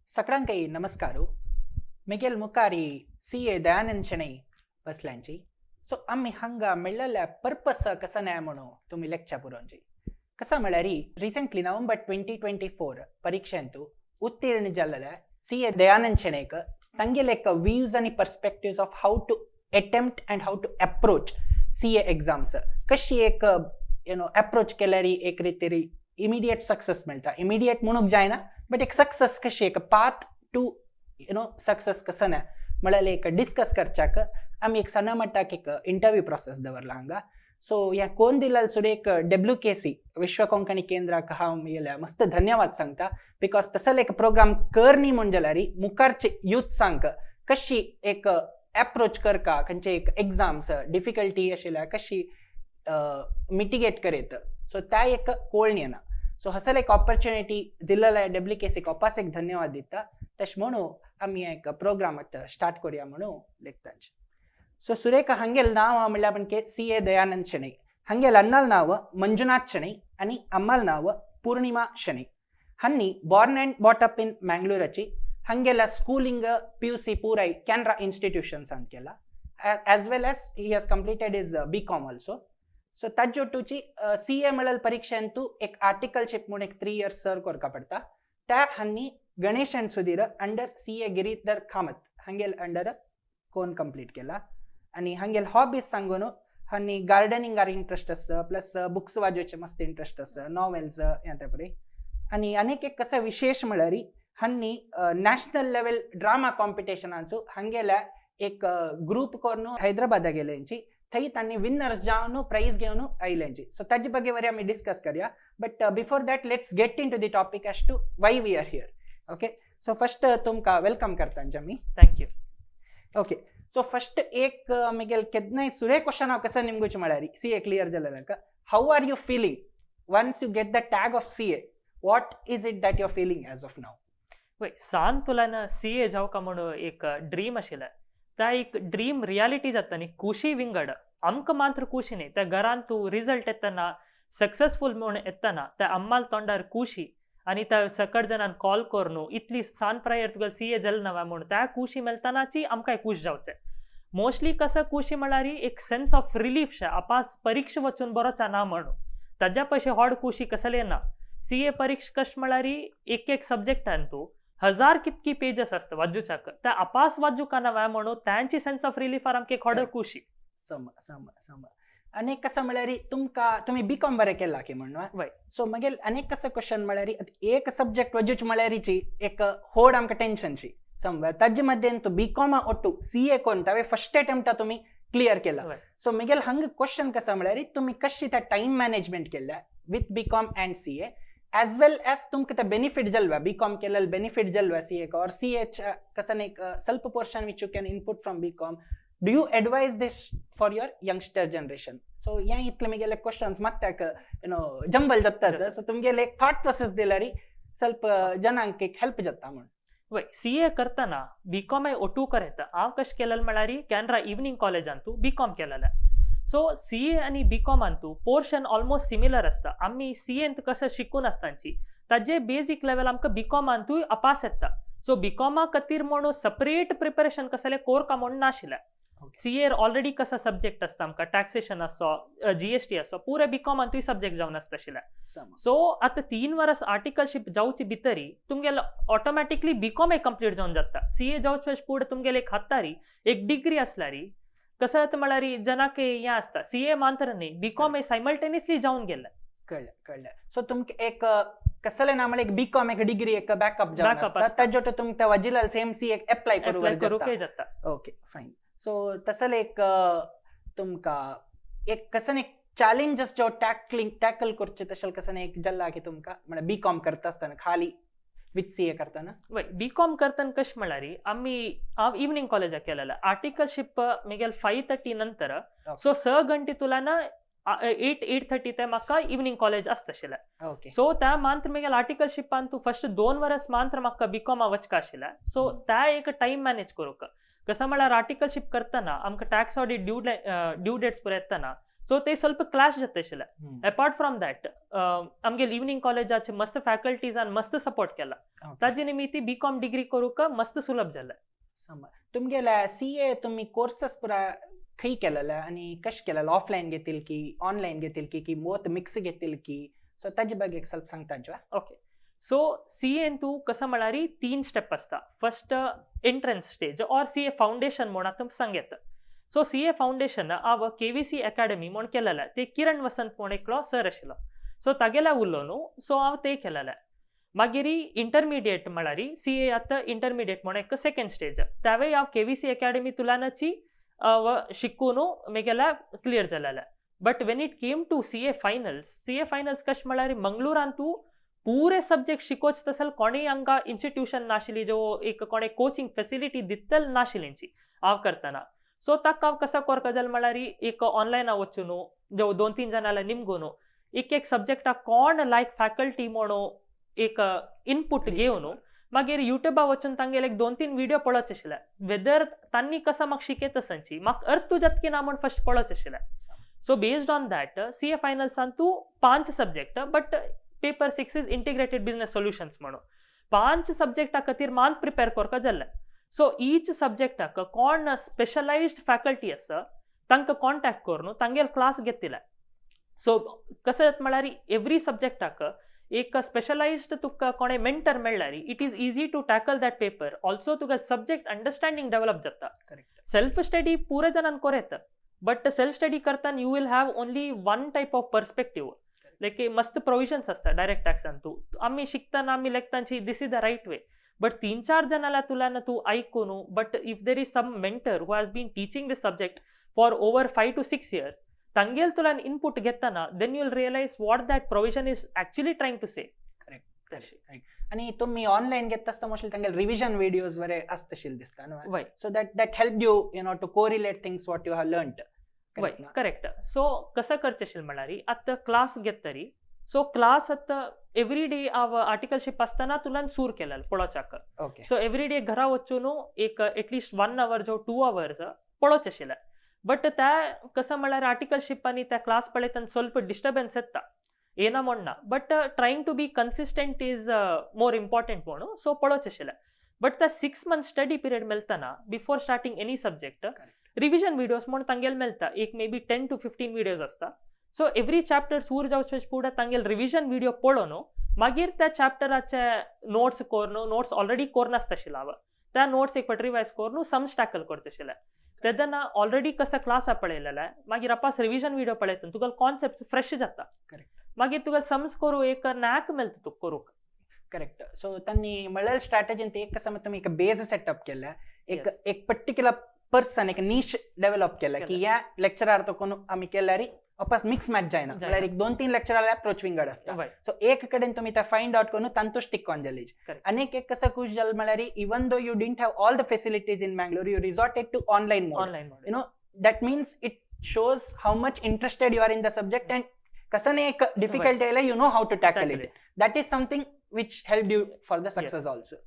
सगळ्यांकय नमस्कार. मिगेल मुखारी C A Dayanand Shenoi बसल्यांची. So आमी हांगा मेळ्ळेल्या पर्पस कसा न्याय म्हणून तुमी लेक्चर पुरोवची. कसा म्हळ्यार रिसेंटली नोव्हेंबर 2024 परीक्षेंतु उत्तीर्ण जाल्लेल्या सी ए दयानंद शणैक तांगेले एक व्ह्यूज आनी perspectives of how to attempt and how to approach CA exams, कशी एक you know approach केल्यार एक रितीरी इमिडिएट सक्सेस मेळटा. इमिडिएट म्हणूंक जायना, बट एक सक्सेस कशी, एक path to success कसं ना म्हळ्यार एक डिस्कस करच्याक आमी एक सणा मट्टाक एक इंटरव्यू प्रोसेस दवरला हांगा. सो ह्या कोण दिलाल सुद्दां एक डब्ल्यू के सी विश्व कोंकणी केंद्राक हांव गेल्या मस्त धन्यवाद सांगता, because तसले एक प्रोग्राम कर न्ही म्हण जाल्यार मुखारचे युथ्सांक कशी एक एप्रोच करका, खंयचे एक एग्जाम्स डिफिकल्टी आशिल्ल्या कशी मिटिगेट करीत, सो त्या एक कोळणी येना. सो हसल एक ऑपॉर्च्युनिटी दिलेल्या डब्ल्यू के सीक वापस एक धन्यवाद दिता. तशें म्हणून आमी एक प्रोग्राम आतां स्टार्ट करूया म्हणून लेखतांचे. सो सुरेखा, हांगेल नांव हा म्हणल्यार म्हणजे सी ए दयानंद शणै. हांगेल अन्नाल नांव मंजुनाथ शणै आनी अम्माल नांव पೂರ್ಣಿಮಾ ಶಣೈ. ಹನ್ನಿ born and brought up in ಮ್ಯಾಂಗ್ಳೂರಚಿ. ಹಂಗೆಲ್ಲ ಸ್ಕೂಲಿಂಗ್, ಪಿಯುಸಿ ಪೂರೈ ಕೆನರಾ ಇನ್ಸ್ಟಿಟ್ಯೂಷನ್ಸ್ ಅಂತ ಕೇಳ. As well as he has completed his B Com also. So ताजे ಒಟ್ಟುಚಿ ಸಿ ಎ म्हळ्यार परीक्षा ಅಂತೂ एक आर्टिकलशीप म्हूण एक 3 इयर्स सर्व करका पडटा. त्या हांनी Ganesh and Sudhir under C A Giridhar Kamat हांगेल अंडर कोन कंप्लीट केला. आनी हांगेल हॉबीज सांगून हांनी गार्डनिंगार इंट्रस्ट आसा, प्लस बुक्स वाजोवचे मस्त इंट्रस्ट आसा, नॉवेल्स हें ते पळय. आनी आनीक एक कसं विशेष म्हळ्यार हांनी नॅशनल लेवल ड्रामा कॉम्पिटिशनाचो हांगेल्या एक ग्रुप करून हैदराबादा गेल्यांची, थंय तांणी विनर्स जावन प्राईज घेवन आयल्यांची. सो ताजे ಬಗ್ಗೆ वरी आमी डिस्कस करया, but before that, let's get into the topic as to why we are here. Okay, so first तुमकां welcome करता आमी. Thank you. Okay, so first एक मिगेल केदनाय सुरे क्वेश्चन हांव कसं निमगुचे म्हळ्यार सी ए क्लियर जालें, how are you feeling once you get the tag of CA? What is it that you are feeling as of now? वय, सान तुलान सी ए जावका म्हणून एक ड्रीम आशिल्लें. त्या एक ड्रीम रियालिटी जाता न्ही, खुशी विंगड. आमकां मात्र खुशी न्ही, त्या घरान तूं रिजल्ट येतना, सक्सेसफूल म्हूण येतना त्या अम्माल तोंडार खुशी आनी त्या सकट जाणान कॉल करून इतली सान प्रायर तुका सी ए जालें ना म्हूण त्या खुशी मेळटनाची आमकां खूश जावचें. मोस्टली कसं खुशी म्हळ्यार एक सेन्स ऑफ रिलीफ शे, आपास परीक्षा वचून बरोच ना म्हणून. ताज्या पयशे व्हड खुशी कसले ना. सी ए परीक्षा कश म्हळ्यार एक एक सब्जेक्टान तूं हजार कितकी पेजेस आसता वाजूच्याक, त्या अपास वाजूका ना म्हणून त्यांची सेन्स ऑफ रिलीफ आमकां एक व्हड खुशी. सम सम सम. आनी कसं म्हळ्यार तुमकां तुमी बी कॉम बरें केला की म्हणून. वय. सो मागीर आनीक कसं क्वेश्चन म्हळ्यार एक सब्जेक्ट वजूच म्हळ्यारीची एक होड आमकां टेन्शनशी समज, ताजे मध्येन तूं बी कॉमा ಒಟ್ಟು सी ए कोण तावे फर्स्ट अटेम्प्टा तुमी क्लियर केला. वय. सो मिगेल हंग क्वेश्चन कसं म्हळ्यार तुमी कशी त्या टायम मॅनेजमेंट केल्या with B Com and CA, as well as तुमकां ते बेनिफीट जाल्वा, बी कॉम केलेले बेनिफीट जाल्वा सी एक और सी एच कसं एक ಸ್ವಲ್ಪ portion which you can input from B Com. Do you advise this for your youngster generation? So ह्या इतले मिगेले क्वेश्चन्स मात्याक you know jumble जाता. सो तुमगेले एक थॉट प्रोसेस दिल्यार ಸ್ವಲ್ಪ जनांक एक हेल्प जाता म्हण. वय, सी ए करतना बी कॉम ಒಟ್ಟು करेता. हांव कशें केलेलें म्हळ्यार कॅनरा इवनींग कॉलेजांतू बी कॉम केलेलें. सो सी ए आनी बी कॉमांतू पोर्शन ऑलमोस्ट सिमिलर आसता. आमी सी एंत कसं शिकून आसतांची ताजे बेजीक लेवल आमकां बी कॉमांतूय अपास येता. सो बी कॉमा खातीर म्हणून सपरेट प्रिपरेशन कसलें कोरका म्हणून नाशिल्लें. सी एर ऑलरेडी कसा सब्जेक्ट आसता आमकां, टॅक्सेशन आसो, जीएसटी आसो, पुरे बी कॉमांतूय सब्जेक्ट जावन आसता आशिल्ले. सम. सो आतां 3 वर्स आर्टिकलशीप जावची भितरी तुमगेलो ऑटोमॅटिकली बी कॉम कंप्लीट जावन जाता. सी ए जावचे फुडें तुमगेले एक हातारी एक डिग्री आसल्यारी कसं जाता म्हळ्यार जनाक हें आसता, सी ए मात्र न्ही, बी कॉम सायमल्टेनियसली जावन गेलें. कळ्ळें कळ्ळें. सो तुमकां एक कसलें ना म्हळ्यार एक बी कॉम एक डिग्री एक बॅकअप जावन Backup आसता. आसता. ताजे तुमकां वजिलाल सेम सी एक एप्लाय करूं एप्लाय करूंकय जाता. Okay, fine. सो तसले एक तुमकां एक कसं एक चॅलेंजस जो टॅकलिंग टॅकल करचे तशें कसं एक जाल्ला की तुमकां, म्हळ्यार बी कॉम करता आसतना खाली विथ सी ए करतना? वय, बी कॉम करतना कशें म्हळ्यार आमी हांव इवनींग कॉलेजाक केलेलें आर्टिकलशीप मिगेल 5:30 नंतर. सो 6 घंटे तुलाना 8, 8:30 ते म्हाका इवनींग कॉलेज आसता आशिल्लें. सो त्या मात्र मिगेल आर्टिकलशिपान तूं फर्स्ट 2 वर्स मात्र म्हाका बी कॉमा वचका आशिल्लें. सो त्या एक टायम मॅनेज करूंक कसं म्हळ्यार आर्टिकलशीप करतना आमकां tax audit due dates पुराय येतना, सो ते ಸ್ವಲ್ಪ क्लॅश जाता आशिल्लें. अपार्ट फ्रॉम that आमगे इव्हनिंग कॉलेजाचे मस्त फॅकल्टीजान मस्त सपोर्ट केला, ताजे निमित्ती बी कॉम डिग्री करूंक मस्त सुलभ जालें. तुमगेले सी ए तुम्ही कोर्सेस पुरा खंय केलेले आनी कशें केलेले? ऑफलायन घेतील की ऑनलायन घेतील की की बोथ मिक्स घेतील की? सो ताजे ಬಗ್ಗೆ एक ಸ್ವಲ್ಪ सांगता? ओके, सो सी एन तूं कसं म्हळ्यार तीन स्टेप आसता. First entrance stage or CA foundation म्हूण आतां सांग येता. सो सी ए फावंडेशन हांव के व्ही सी अकॅडमी म्हूण केलेलें. ते किरण वसंत म्हूण एकलो सर आशिल्लो, सो तागेल्या उरलो न्हू, सो हांव ते केलेलें. मागीर इंटरमिडिएट म्हळ्यार सी ए आतां इंटरमिडिएट म्हूण एक सेकंड स्टेज, त्यावेळी हांव के व्ही सी अकॅडमी तुलानाची शिकून म्हगेल्या clear जालेलें. But when it came to CA finals, CA finals कशें म्हळ्यार मंगळुरान तूं पुरे सब्जेक्ट शिकोच तसल कोणूय हांगा इन्स्टिट्यूशन नाशिल्ली, जो एक कोणे कोचिंग फेसिलिटी दितल नाशिल्ली हांव करतना. सो ताका हांव कसो करता जाल्यार म्हळ्यार एक ऑनलायन हांव वचून जो दोन तीन जाणां निमगून एक एक सब्जेक्टाक कोण लायक फॅकल्टी म्हणून एक इनपूट घेवन मागीर युट्यूबा वचून तांगेले एक दोन तीन व्हिडिओ पळोवचे आशिल्ले, वेदर तांणी कसो म्हाका शिकयता तसंची म्हाका अर्थ जाता की ना म्हूण फर्स्ट पळोवचें आशिल्लें. So based on that CA फायनल्सान तूं पांच subject, but paper 6 is integrated business solutions म्हणून पांच सब्जेक्टा खातीर मान प्रिपेर करपाक जाल्लें. सो ईच सब्जेक्टाक कोण स्पेशलायज्ड फॅकल्टी आसा तांकां कॉन्टॅक्ट करून तांगेले क्लास घेतिले. सो कशें जाता म्हळ्यार एवरी सब्जेक्टाक एक स्पेशलायज्ड तुका कोणे मेंटर मेळ्ळ्यार it is easy to tackle that paper also. तुका सब्जेक्ट अंडरस्टँडींग डेव्हलप जाता. सेल्फ स्टडी पुरे जाणान करूं येता, बट सेल्फ स्टडी करताना you will have only one type of perspective. Like मस्त प्रोविजन्स असतात डायरेक्ट टॅक्सान तूं आमी शिकतना आमी लेखतांची this is the right way, but तीन चार जणांला तुला ना तूं ऐकून, but if there is some mentor who has been teaching this subject for over 5 to 6 years, तांगेल तुला इनपुट घेतना then you will realize what that provision is actually trying to say. Correct. आणि तुम्ही ऑनलाईन घेत आसता mostly तांगेले revision videos बरे आसतशील दिसता न्हू? वय. So that help you you know to correlate things what you have learned. वय, करेक्ट. सो कसं करचें आशिल्लें म्हळ्यार आतां क्लास घेतरी, सो क्लास आतां एवरी डे हांव आर्टिकलशीप आसतना तुलान सूर केलें पळोवच्याक. सो एवरी डे घरा वचून एक एटलिस्ट वन our जो टू आवर्स पळोवचें आशिल्लें. बट त्या कसं म्हळ्यार आर्टिकलशीप आनी त्या क्लास पळयतना ಸ್ವಲ್ಪ डिस्टर्बन्स येता, येना म्हण ना, but trying to be consistent is more important म्हणून सो पळोवचें आशिल्लें. बट त्या 6 मंथ स्टडी पिरियड मेळतना before starting any subject revision videos म्हूण तांगेले मेळटा. एक maybe 10 to 15 videos आसता. सो एवरी चॅप्टर सूर जावचे फुडें तांगेले रिविजन व्हिडिओ पळोवन मागीर त्या चॅप्टराचे नोट्स करून, नोट्स ऑलरेडी करून आसता आशिल्लो हांव, त्या नोट्स एक फावट रिवायज करून सम्स टॅकल करता आशिल्लें. तेन्ना ऑलरेडी कसं क्लास पळयलेलें, मागीर अपास रिविजन व्हिडिओ पळयता, तुका कॉन्सेप्ट फ्रेश जाता. मागीर तुका सम्स करूं एक नॅक मेळटा तुका करूंक. करेक्ट. सो त्यांनी म्हळ्यार स्ट्रॅटेजीन एक कसं तुम्ही एक बेस सेटअप केलं एक एक पर्टिक्युलर पर्सन, एक नीश डेव्हलप केलं की या लेक्चरार तो कोण आमी केल्यार वापस मिक्स मॅच जायना. म्हळ्यार एक दोन तीन लेक्चरार अप्रोच विंगड आसता. सो एक कडेन तुम्ही ते फायंड आउट करून तांतू स्टिक ऑन जाली. आनी एक कसं खुश जालें म्हळ्यार even though you didn't have all the facilities in Mangalore, you resorted to online mode. Online. You know, that means it shows how much interested you are in the subject and कसं नाही एक difficult यायला you know how to tackle it. That is something which help you for the success also.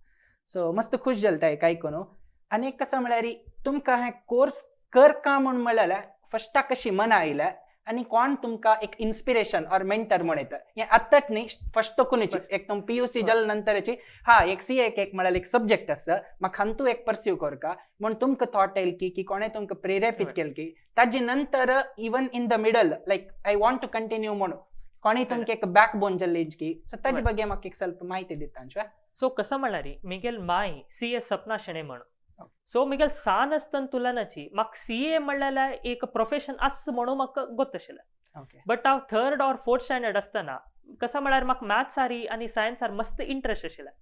So मस्त खुश जाता एक आयकून. आनी एक कसं म्हळ्यार तुमकां हें कोर्स कर का म्हूण म्हणलें फस्टाक कशी मना आयलें आनी कोण तुमकां एक इन्स्पिरेशन ऑर मेंटर म्हण येता? हें आत्ताच न्ही, फस्ट तकूनच एक तुम पीयूसी जाले नंतरची हा एक सी एक एक म्हळ्यार एक सब्जेक्ट आसा, म्हाका हांतू एक परस्यू करका म्हूण तुमकां थॉट येयल की की कोणें तुमकां प्रेरेपीत केलें की ताजे नंतर even in the middle like I want to continue म्हणून कोणी तुमकां एक बॅक बोन जाल्ली की, सो ताजे ಬಗ್ಗೆ म्हाका एक ಸ್ವಲ್ಪ माहिती दिता? सो कसं म्हळ्यार मिगेल माय सी ए सपना शेणे म्हणून. सो मिगेल सान आसतना तुलनाची म्हाका सी ए म्हणल्यार एक प्रोफेशन आस म्हणून म्हाका गोत आशिल्लें. बट हांव थर्ड ऑर फोर्थ स्टँडर्ड आसतना कसं म्हळ्यार म्हाका मॅथ्सारी आनी सायन्सार मस्त इंट्रस्ट आशिल्लें.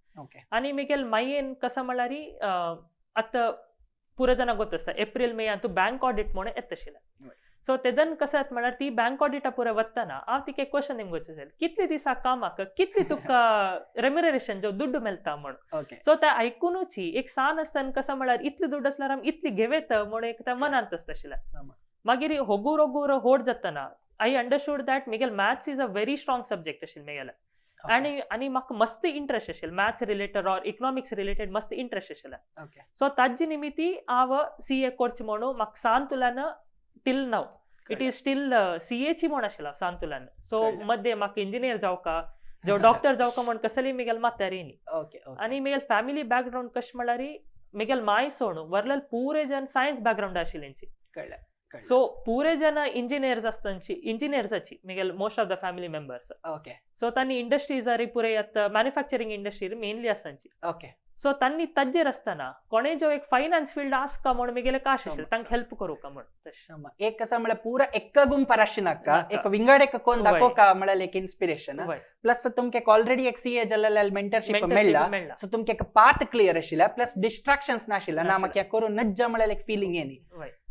आनी मिगेल मायेन कसं म्हळ्यार आतां पुरो जाणां गोत आसता, एप्रील मे तूं बँक ऑडिट म्हणून येता आशिल्लें. सो तेदन कसं जाता म्हळ्यार ती बँक ऑडिटा पुरो वतना हांव तिका एक क्वेश्चन निमगोचें आशिल्लें, कितले दिसा कामाक कितले तुका रेम्युनरेशन जो दुड्डू मेळटा म्हणून. सो ते आयकुनूची एक सान आसतना कसं म्हळ्यार इतले दुड्ड आसल्यार आमी इतली घेवेत म्हणून एक त्या मनांत आसता आशिल्लें. मागीर होगूर होगूर होड जातना I understood that Miguel maths is a very strong subject आशिल्लें मिगेले आनी आनी म्हाका मस्त इंट्रस्ट आशिल्लें, maths related or economics related मस्त इंट्रस्ट आशिल्लें. सो ताजे निमित्ती हांव सी ए कोर्च म्हणून म्हाका सान तुल्यान till now It is still सीएची म्हण आशिल्ला सांतुलान. सो कळ्ळें. मध्ये म्हाका इंजिनियर जावका जेव डॉक्टर जावका म्हण कसली मिगेल मात्यार येयनी. ओके ओके आनी मिगेल फॅमिली बॅकग्रावंड कशें म्हळ्यार मिगेल माय सोण वरलेल पुरे जन सायन्स बॅकग्रावंड आशिल्ल्यांची. कळ्ळें कळ्ळें. सो पुरे जन इंजिनियर्स आसतांची, इंजिनियर्साची मिगेल most of the family members. So तांणी इंडस्ट्रीजारी पुरे आतां मॅन्युफॅक्चरींग इंडस्ट्री मेनली आसतांची. सो तांणी ताजेर आसतना कोणे जो एक फायनान्स फिल्ड आसका म्हण मिगेले काश आशिल्लें तांकां हेल्प करूका म्हण तशें. सम एक कसं म्हळ्यार पुरा एक्क गुंपार आशिनाका, नाका. एक विंगड एक कोण वय. दाखोवका म्हळ्यार एक इन्स्पिरेशन. वय. प्लस तुमके ऑलरेडी एक सीए जाल्ले मेंटरशिप Mentorship मेळ्ळा. मेळ्ळा. सो तुमके एक पाथ क्लियर आशिल्ला, प्लस डिस्ट्रॅक्शन्स नाशिल्ला ना. नाशिल्ले. म्हाका करूं नज्ज म्हळ्यार एक फिलिंग येनी.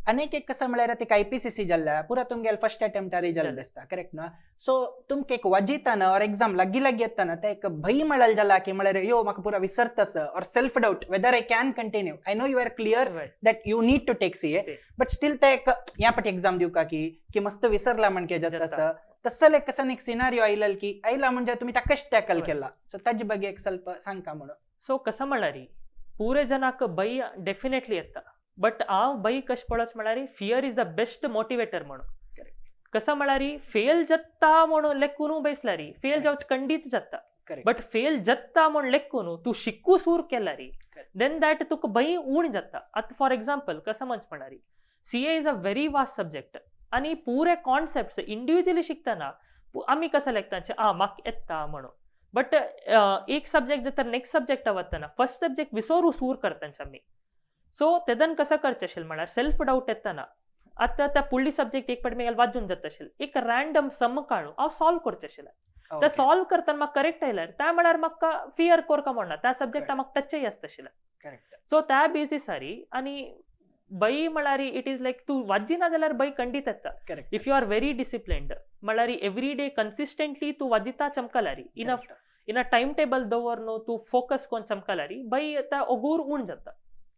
अनेक एक कसं म्हळ्यार ते आयपीसीसी जाल्ला पुरा तुमगेल फर्स्ट अटेम्प्टार जाल्लें जाल्लें. दिसता, करेक्ट ना? सो तुमके एक वाजिताना और एक्झाम लागीं लागीं येताना ते एक भंय म्हळ्यार जाला की म्हळ्यार यो म्हाका पुरा विसरतस or self doubt whether I can continue. I know you are clear that you need to take CA, but still ते एक या पट एक्झाम दिवका की की मस्त विसरला म्हणजे जाता. जाता. तसं एक कसं एक सिनारियो आयलेल की आयला म्हणजे तुम्ही त्या कश टॅकल केला, सो ताजे ಬಗ್ಗೆ एक ಸ್ವಲ್ಪ सांगका म्हणून. सो कसं म्हळ्यार पुरे जनाक भंय डेफिनेटली येता, बट हांव भंय कशें पळोवच म्हळ्यार fear is the best motivator म्हणून. कसं म्हळ्यार फेल जाता म्हणून लेखून बैसल्यार फेल जावच खंडीत जाता. बट फेल जाता म्हूण लेखून तूं शिकू सूर केल्यार then that तुका भंय उण जाता. आतां फॉर एग्जाम्पल कसं म्हणच म्हळ्यार CA is a very vast subject आनी पुरे कॉन्सेप्ट्स इंडिविज्युअली शिकतना आमी कसं लेखता आ म्हाका येता म्हणून, बट एक सब्जेक्ट जाता नेक्स्ट सब्जेक्टा वतना फर्स्ट सब्जेक्ट विसोरू सूर करतांचे आमी. सो तेदन कसं करचें आशिल्लें म्हळ्यार सेल्फ डावट येतना आतां त्या पुडली सब्जेक्ट एक पाटी मागीर वाजून जाता आशिल्लें, एक रॅन्डम सम काडून हांव सॉल्व करचें आशिल्लें. ते सॉल्व करतना म्हाका करेक्ट आयल्यार त्या म्हळ्यार म्हाका फियर कोरका म्हणना, त्या सब्जेक्टा म्हाका टचय आसता आशिल्लें. सो त्या बेसिसारी आनी भंय म्हळ्यार it is like तूं वाजिना जाल्यार भंय खंडीत येता. If you are very disciplined म्हळ्यार एवरी डे कन्सिस्टंटली तूं वाजिता चमकल्यार, in a time table दवर न्हू, तूं फोकस कोन चमकल्यार भंय त्या ओगूर उण जाता.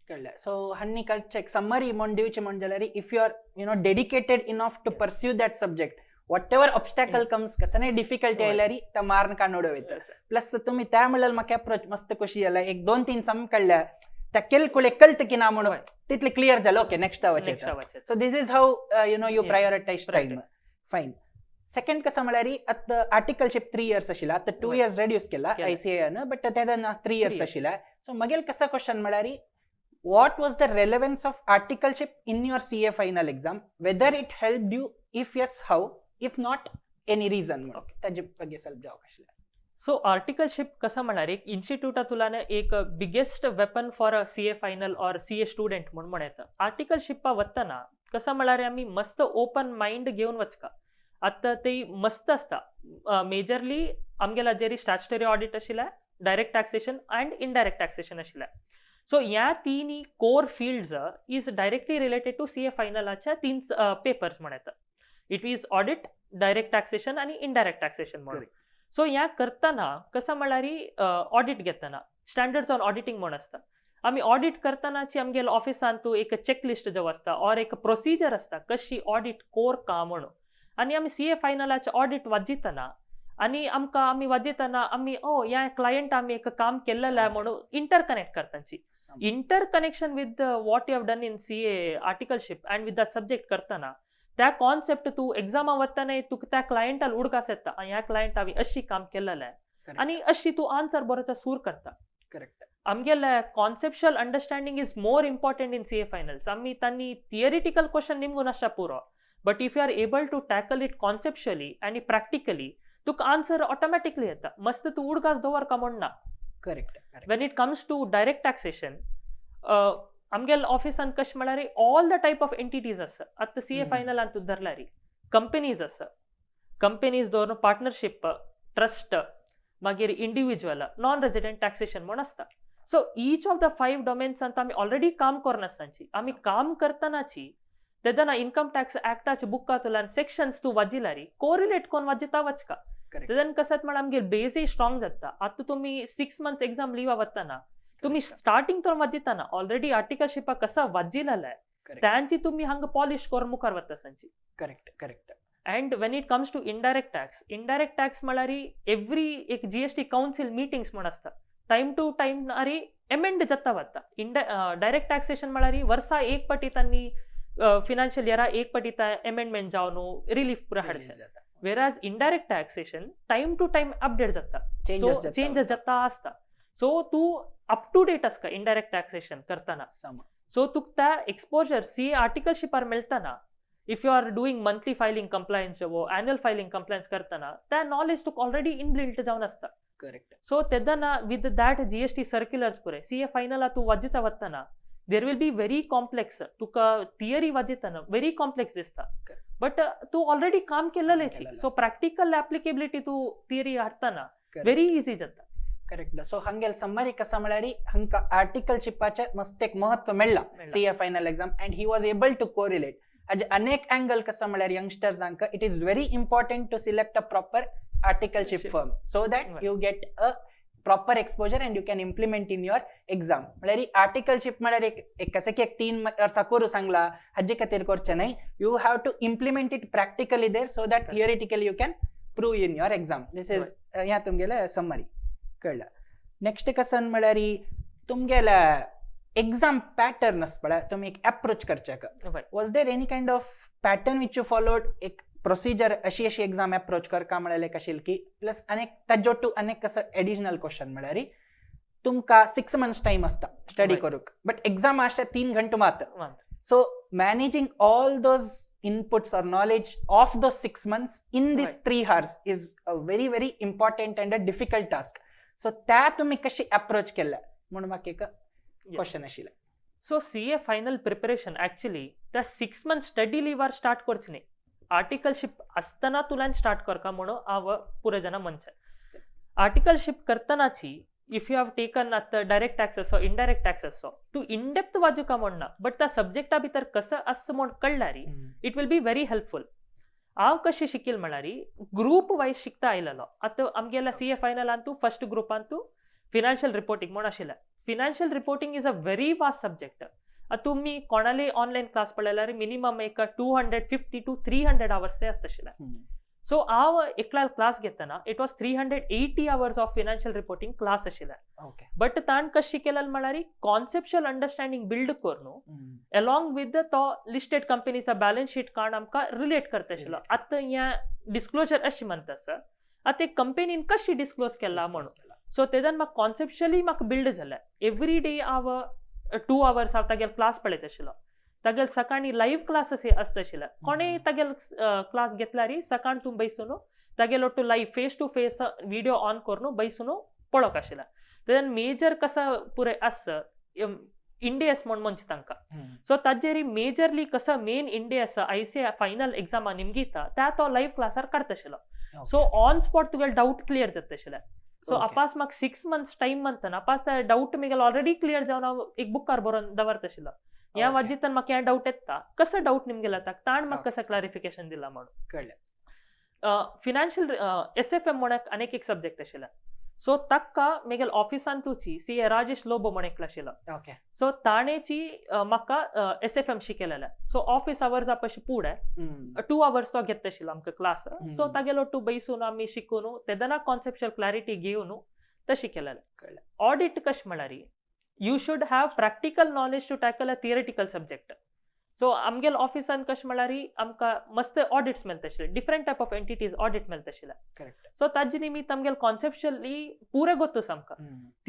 कळ्ळें. सो हन्नी कल्चेक समरी म्हण दिवचें म्हण जाल्यार if you are dedicated enough to pursue that subject, whatever obstacle comes, कसं डिफिकल्टी आयल्यार त्या मार्न काडून वयता. प्लस तुम्ही त्या म्हणल्यार म्हाका अप्रोच मस्त खुशी जाला, एक दोन तीन सम कळ्ळ्या त्या केलकुले कळत की ना म्हणून तितले क्लियर जालें, ओके नेक्स्ट वचें. So this is how you prioritise time. Fine. Second कसं म्हळ्यार आतां आर्टिकलशीप 3 इयर्स आशिल्ला, आतां 2 इयर्स रेड्यूस केला आयसीएआयन, बट तेन्ना 3 इयर्स आशिल्ला. सो मगेल कसं क्वेश्चन म्हळ्यार what was the relevance of articleship in your CA final exam, whether it helped you, if yes how, if not any reason. ताजे ಬಗ್ಗೆ ಸ್ವಲ್ಪ ಜವಾब आशिल्लें. सो आर्टिकलशीप कसं म्हळ्यार एक इन्स्टिट्यूटांतल्यान एक biggest weapon for a CA final or CA student म्हूण म्हण येता. आर्टिकलशिपा वतना कसं म्हळ्यार आमी मस्त ओपन मायंड घेवन वचका. आतां ती मस्त आसता. मेजरली आमगेल्या जेरी स्टॅच्युटरी ऑडिट आशिल्लें, direct taxation and indirect taxation आशिल्लें. सो ह्या तिनी core fields is directly related to CA फायनलाच्या तीन पेपर्स म्हण येता. It is audit, direct taxation आनी इनडायरेक्ट टॅक्सेशन म्हणून. सो ह्या करतना कसं म्हळ्यार ऑडिट घेतना स्टँडर्ड्स ऑन ऑडिटींग म्हण आसता. आमी ऑडिट करतनाची आमगेले ऑफिसान तूं एक चॅकलिस्ट जो आसता ऑर एक प्रोसिजर आसता कशी ऑडिट कोर का म्हणून. आनी आमी सीए फायनलाचे ऑडिट वाजितना आनी आमकां आमी वाजयतना आमी ओ ह्या क्लायंट आमी एक काम केल्लें म्हणून interconnect करताची. Interconnection with what you have done in CA articleship and with that subject करतना त्या कॉन्सेप्ट तूं एग्जामा वतना तुका त्या क्लायंटाल उडकास येता ह्या क्लायंट हांवें अशी काम केल्लें आनी अशी तूं आन्सर बरोवचो सूर करता. आमगेले conceptual understanding is more important in CA finals. आमी तांणी थियरिटिकल क्वेश्चन निमगून आसता पुरो, but if you are able to tackle it conceptually आनी प्रॅक्टिकली तुका आन्सर ऑटोमॅटिकली येता. मस्त तूं उडगास दवर का म्हण ना. When it comes to direct taxation आमगेले ऑफिसान कशें म्हळ्यार all the type of entities आसा. आतां सीए फायनलान तूं धरल्यार कंपनीज आसा, कंपनीज दवरून पार्टनरशीप, ट्रस्ट, मागीर इंडिविज्युअल, नॉन रेजिडंट टॅक्सेशन म्हूण आसता. So each of the 5 डोमेन्सान आमी ऑलरेडी काम करनासतांची आमी काम करतनाची तेन्ना इन्कम टॅक्स ऍक्टाचे बुकांतल्यान सेक्शन्स तूं वाजिल्यार कोरिलेट कोन्न वाजिता वचका. तेन्ना कशें म्हळ्यार आमगे बेजय स्ट्रॉंग जाता. आतां तुमी 6 मंथ्स एक्झाम लिवा वतना तुमी स्टार्टिंग तर वाजितना ऑलरेडी आर्टिकलशिपाक कसा वाजिलेले त्यांची तुमी हांगा पॉलिश करून मुखार वता सांची. Correct correct. And when it comes to indirect tax, indirect tax म्हळ्यार एवरी एक जीएसटी कावन्सील मिटिंग्स म्हण आसता, टायम टू टायम अरे एमेंड जाता वता. डायरेक्ट टॅक्सेशन म्हळ्यार वर्सा एक पाटी तांणी फिनान्शियल इयरा एक पाटी ते एमेंडमेंट जावन रिलीफ पुरो हाडचे. Whereas indirect taxation time to time update जाता, चेंजेस चेंजेस जाता आसता. सो तूं अप टू डेट आसता इनडायरेक्ट टॅक्सेशन करतना. सो तुका त्या एक्सपोजर सीए आर्टिकलशिपार मेळटना, if you are doing monthly filing compliance वो एन्युअल फायलिंग कंप्लायन्स करतना, त्या नॉलेज तुका ऑलरेडी इनबिल्ट जावन आसता. सो तेदना with that GST circulars पुरे सीए फायनल तूं वाजेचा वतना there will be very complex, तुका थियरी वाजयतना व्हेरी कॉम्प्लेक्स दिसता, बट तूं ऑलरेडी काम केलेलेची, सो प्रॅक्टिकल एप्लिकेबिलिटी तूं थियरी हाडटना व्हेरी इझी जाता. करेक्ट. सो हंगेल समरी कसा म्हळ्यार हंका आर्टिकलशिपाचे मस्त एक महत्व मेळ्ळा CA final exam and he was able to correlate. आज अनेक अँगल कसा म्हळ्यार यंगस्टर्सांक it is very important to select a proper articleship firm so that you get a proper exposure and you can implement in your exam. म्हळ्यार आर्टिकलशीप म्हळ्यार एक एक कसं की एक 3 वर्सां करूं सांगला हाजे खातीर करचें न्हय, you have to implement it practically there so that theoretically you can prove in your exam. This is ह्या तुमगेले समरी कळ्ळें. नेक्स्ट कसन म्हळ्यार तुमगेले एक्झाम पॅटर्न आसा पळय, तुमी एक एप्रोच करच्याक, was there any kind of pattern which you followed, एक प्रोसिजर अशी अशी एक्झाम अप्रोच करका म्हळ्यार एक आशिल्ली की प्लस अनेक ताज्यो टू अनेक कसं एडिशनल क्वेश्चन म्हळ्यार तुमकां 6 मंथ्स टायम आसता स्टडी करूक, बट एक्झाम आसता 3 घंटे मात्र. So managing all those inputs or knowledge of those 6 months in this 3 hours is a very very important and a difficult task. So त्या तुमी कशी अप्रोच केल्या म्हणून म्हाका एक क्वेश्चन आशिल्लें. So CA final preparation actually त्या 6 मंथ स्टडी लिव्हार स्टार्ट करचे न्ही, आर्टिकलशीप आसतना तुल्यान स्टार्ट करका म्हणून हांव पुरे जाणां म्हणचें. आर्टिकलशीप करतनाची if you have taken आतां डायरेक्ट टॅक्स असो इनडायरेक्ट टॅक्स असो तूं इनडेप्थ वाजुका म्हणना, बट त्या सब्जेक्टा भितर कसं आसता म्हूण कळ्ळ्यार it will be very helpful. हांव कशें शिकील म्हळ्यार ग्रूप वायज शिकता आयलेलो. आतां आमगेल्या सीए फायनलान तूं फर्स्ट ग्रुपान तूं फिनान्शियल रिपोर्टींग म्हूण आशिल्लें. Financial reporting is a very vast subject. आतां तुमी कोणाले ऑनलायन क्लास पळयल्यार मिनिमम एक 250 to 300 hours ते आसता आशिल्ले. सो हांव एकल्या क्लास घेतना it was 380 hours of financial reporting class आशिल्ले. बट ताण कशें शिकयलें म्हळ्यार कॉन्सेप्च्युअल अंडरस्टँडींग बिल्ड करून अलॉंग विथ तो लिस्टेड कंपनीचा बॅलन्स शीट काण आमकां रिलेट करता आशिल्लो. आतां हें डिस्क्लोजर अशें म्हणटा सर, आतां एक कंपनीन कशी डिस्क्लोज केला म्हणून, सो तेदन म्हाका कॉन्सेप्च्युअली म्हाका बिल्ड जालें. एवरी डे हांव 2 hours हांव तागेलो क्लास पळयत आशिल्लो. तागेले सकाळी लायव्ह क्लासीस आसता आशिल्ले, कोणेय तागेलो क्लास घेतल्यार सकाळ तूं बैसून तागेलो to live face to face video on करून बैसून पळोवंक आशिल्लें. तेदन मेजर कसो पुरे आसा इंडियस म्हूण म्हणचे तांकां, सो ताजेर मेजरली कसो मेन इंडिया आसा आयसीए फायनल एग्जामा निमगिता त्या तो लायव्ह क्लासार काडता आशिल्लो. सो ऑन स्पॉट तुगेलो डावट क्लियर जाता आशिल्लें. सो अपास म्हाका 6 months time म्हणतना अपास त्या डावट मेगेलो ऑलरेडी क्लियर जावन हांव एक बुकार बरोवन दवरता आशिल्लो. ह्या वाजितान म्हाका हें डावट येता, कसो डावट निमगेलो ताका ताण म्हाका कसो क्लॅरिफिकेशन दिला म्हणून कळ्ळें. फिनान्शियल SFM म्हूण अनेक एक सब्जेक्ट आशिल्लें. सो ताका मेगेल ऑफिसांतूची सीए राजेश लोबो म्हण एकलो आशिल्लो. सो ताणेची म्हाका SFM शिकयलेलें. सो ऑफिस आवर्सा पशी पुढे 2 hours तो घेता आशिल्लो आमकां क्लास. सो तागेलो टू बैसून आमी शिकून तेदना कॉन्सेप्च्युअल क्लॅरिटी घेवन तशी केलेलें. ऑडिट कशें म्हळ्यार you should have practical knowledge to tackle a theoretical subject. So आमगेल ऑफिसान कशें म्हळ्यार आमकां मस्त ऑडिट्स मेळटा आशिल्ले, different type of entities audit मेळटा आशिल्ले. सो ताजे निमित्त आमगेल कॉन्सेप्च्युअली पुरे गोत्तूस आमकां,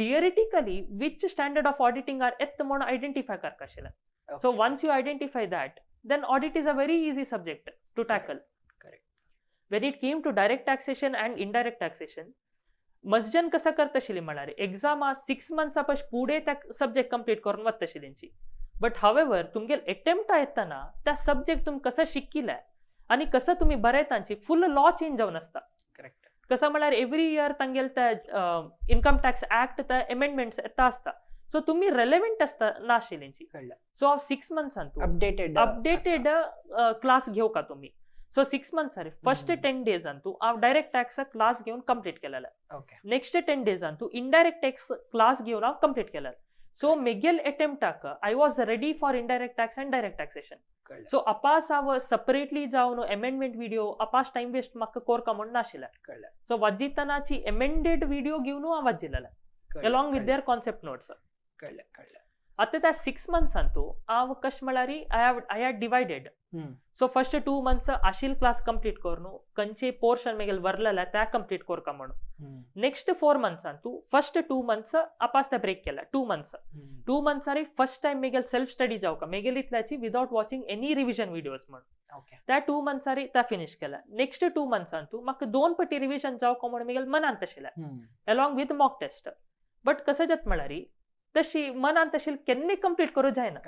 theoretically which standard of auditing are येता म्हूण आयडेंटिफाय करपा आशिल्लें. So once you identify that, then audit is a very easy subject to tackle. When it came to direct taxation and indirect taxation, मसजन कसं करता आशिल्ली म्हळ्यार एग्जामा 6 months पश पुढे त्या सब्जेक्ट कंप्लीट करून वता आशिल्ली. बट हावेवर तुमगेल एटेम्प्ट येतना त्या सब्जेक्ट तुमी कसं शिकिले आनी कसं तुमी बरयतांची फुल लॉ चेंज जावन आसता. कसं म्हळ्यार एवरी इयर तांगेल त्या इन्कम टॅक्स ऍक्ट त्या एमेंडमेंट्स येता आसता, सो तुमी रेलेवंट आसता नाशिल्ली. सो हांव 6 months updated updated class घेवका तुमी. सो 6 months first 10 days तूं हांव डायरेक्ट टॅक्स क्लास घेवन कंप्लीट केलेलें. नेक्स्ट 10 days तूं इनडायरेक्ट टॅक्स क्लास घेवन हांव कंप्लीट केलेलें. सो मेगेल एटेम्प्टाक I was ready for indirect tax and direct taxation. So अपास हांव सेपरेटली जावन एमेंडमेंट व्हिडिओ अपास टायम वेस्ट म्हाका कोरका म्हूण नाशिल्लें. सो वाजितानाची एमेंडेड व्हिडिओ घेवन हांव वाजिलेलें along with their concept notes. कळ्ळें. आतां त्या 6 मंथ्सान तूं हांव कशें म्हळ्यार I had divided. So first 2 months आशिल class complete करून खंयचे पोर्शन मेगेल वरलेले त्या कंप्लीट करका म्हणून. नेक्स्ट 4 मंथ्सान तूं फर्स्ट 2 मंथ्स आपास ते ब्रेक केला 2 मंथ्स. 2 मंथ्सारी फर्स्ट टायम मेगेल सेल्फ स्टडी जावका मेगेल इतल्याची without watching any revision videos म्हणून. त्या 2 मंथ्सारी त्या फिनिश केला. नेक्स्ट 2 मंथ्सान तूं म्हाका 2 पटी रिविजन जावका म्हणून मेगेल मनांत आशिल्लें along with mock test. But कसं जात म्हळ्यार तशी मनांत तशी केन्ना कंप्लीट करूं जायना.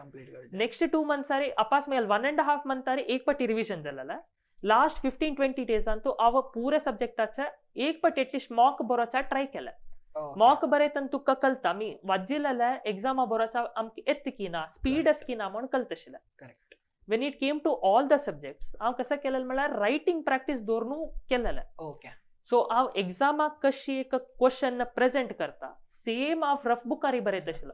नेक्स्ट 2 मंथ्सारी अपास मेगेल 1.5 मंथारी एक पटी रिविजन जालेलें. लास्ट 15-20 डेजान तूं हांव पुरे सब्जेक्टाचे एक पटी एटलिस्ट मॉक बरोवचा ट्राय केलें. मॉक बरयतना तुका कळटा आमी वाजिल्ले एग्जामा बरोवचा आमकां येता की ना, स्पीड आसा की ना म्हूण कळटा आशिल्लें. When it came to all the subjects हांव कसं केलें म्हळ्यार रायटींग प्रॅक्टीस दवरून केलेलें. सो हांव एग्जामाक कशी एक क्वेश्चन प्रेजेंट करता सेम हांव रफ बुकारी बरयत आशिल्लो.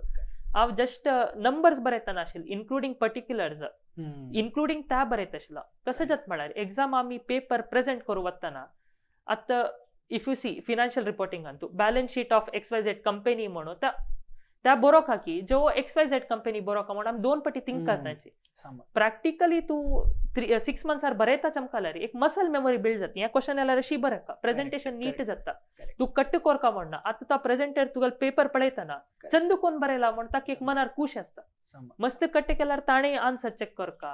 हांव जस्ट नंबर्स बरयतना आशिल्लो इन्क्लुडींग पर्टिक्युलर्स इन्क्लुडींग त्या बरयत आशिल्लो. कसं जाता म्हळ्यार एग्जाम आमी पेपर प्रेजेंट करूं वतना आतां if you see financial रिपोर्टिंगान तूं balance sheet of XYZ company म्हणून त्या बरोवका की जो XYZ company बरोवका म्हणून आमी 2 पटी थिंक करताची. प्रॅक्टिकली तूं 3-6 मंथ्सार बरयता चमकाल्यार एक मसल मेमोरी बिल्ड जाता. हें क्वेश्चन आल्यार अशी बरयता प्रेजेंटेशन नीट जाता. तूं कट्ट करका म्हणना. आतां तो प्रेजेंटर तुगेलो पेपर पळयतना चंद कोण बरयला म्हण ताका एक मनार खूश आसता. मस्त कट्ट केल्यार ताणें आन्सर चॅक करका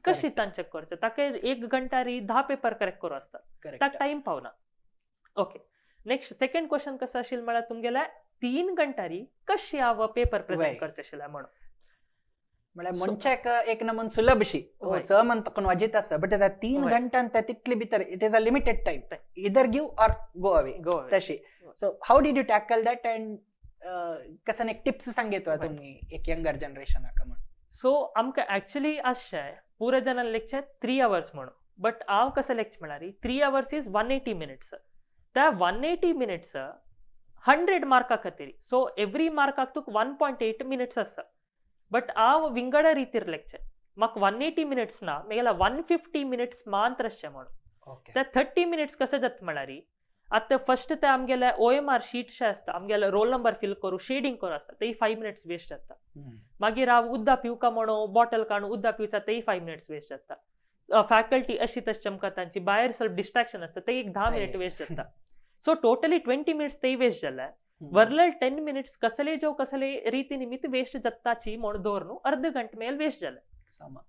कशी ताण चॅक करचें ताका 1 घंटारी 10 पेपर करेक्ट करूं आसता ताका टायम पावना. ओके, नेक्स्ट सेकंड क्वेश्चन कसं आशिल्लें म्हळ्यार तुमगेल्या 3 घंटारी कशी हांव पेपर प्रेजेंट करचें आशिल्लें म्हणून. म्हळ्यार मनशाक एक नमून सुलभशी 6 मंथ कोण वाजीत आसा बट त्या 3 घंट्यान त्या तितले भितर it is a limited time, either give or go away तशी. So how did you tackle that and कसं एक टिप्स सांगितलं तुम्ही एक यंगर जनरेशनाक म्हणून? सो आमकां एक्चुअली आसचें पुरे जाणांक लेगचे 3 आवर्स म्हणून, बट हांव कसं लेगचें म्हळ्यार 3 आवर्स is 180 minutes. त्या 180 मिनिट्स 100 मार्का खातीर. सो एवरी मार्काक तुका 1.8 मिनिट्स आसा. बट हांव विंगड रितीर लेगचें म्हाका 180 मिनिट्स ना मेगेल्या 150 मिनिट्स मात्र आसचें म्हणून. त्या 30 मिनिट्स कसं जाता म्हळ्यार आतां फर्स्ट ते आमगेले OMR sheet शे आसता आमगेले रोल नंबर फिल करूं शेडिंग करूं आसता तेय 5 मिनिट्स वेस्ट जाता. मागीर हांव उद्दा पिवका म्हणून बॉटल काडून उद्दा पिवचा तेय 5 मिनिट्स वेस्ट जाता. फॅकल्टी अशी तशी चमका तांची भायर सल्प डिस्ट्रॅक्शन आसता ते एक 10 मिनिट वेस्ट जाता. सो टोटली 20 मिनिट्स तेय वेस्ट जाले. वरले 10 मिनिट्स कसले जो कसले रिती निमित्त वेस्ट जाताची म्हूण दवर अर्द घंटे मेल वेस्ट जाले.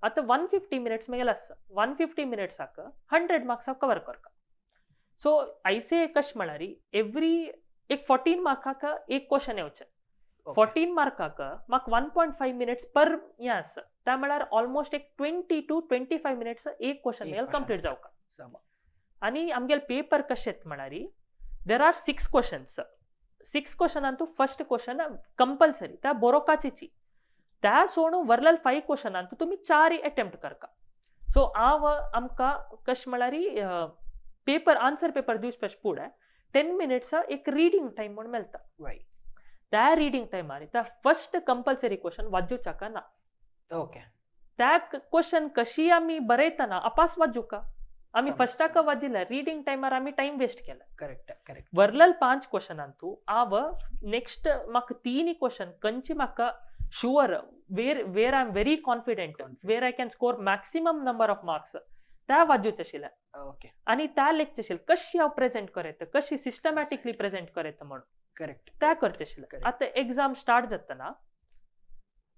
आतां 150 मिनिट्स मेगेल आसा 150 मिनिट्साक 100 मार्क्स हांव कवर करता. सो आयसे कशें म्हळ्यार एवरी एक 14 मार्काक एक क्वेश्चन येवचें. 14 मार्काक म्हाका 1.5 मिनिट्स पर हें आसा त्या म्हळ्यार ऑलमोस्ट एक 20 to 25 minutes एक क्वेश्चन मेगेल कंप्लीट जावका. आनी आमगेले पेपर कशें येता म्हळ्यार there are 6 questions. 6 क्वेश्चनान तूं फर्स्ट क्वेश्चन कंपल्सरी त्या बरोवपाचीची. त्या सोडून वरलेले 5 क्वेश्चनान तूं तुमी 4 अटेम्प्ट करका. सो हांव आमकां कशें म्हळ्यार पेपर आन्सर पेपर दिवचे पेक्षा फुडें 10 मिनिट्स एक रिडींग टायम म्हूण मेळटा. त्या रिडींग टायमार त्या फर्स्ट कंपल्सरी क्वेश्चन वाजोवच्याका ना. त्या क्वेश्चन कशी आमी बरयतना अपास वाजूका आमी फर्स्टाक वाजिल्ले रिडींग टायमार आमी टायम वेस्ट केला. Correct correct. वरलेले 5 क्वेश्चनान तूं हांव नेक्स्ट म्हाका 3 क्वेश्चन खंयचे म्हाका sure where I am very confident where I can score maximum number of marks त्या वाजूचे आशिल्लें. आनी त्या लेखचे आशिल्लें कशी हांव प्रेजेंट करयता कशी सिस्टमॅटिकली प्रेजेंट करयता म्हणून. करेक्ट. त्या करचें आशिल्लें. आतां एग्जाम स्टार्ट जातना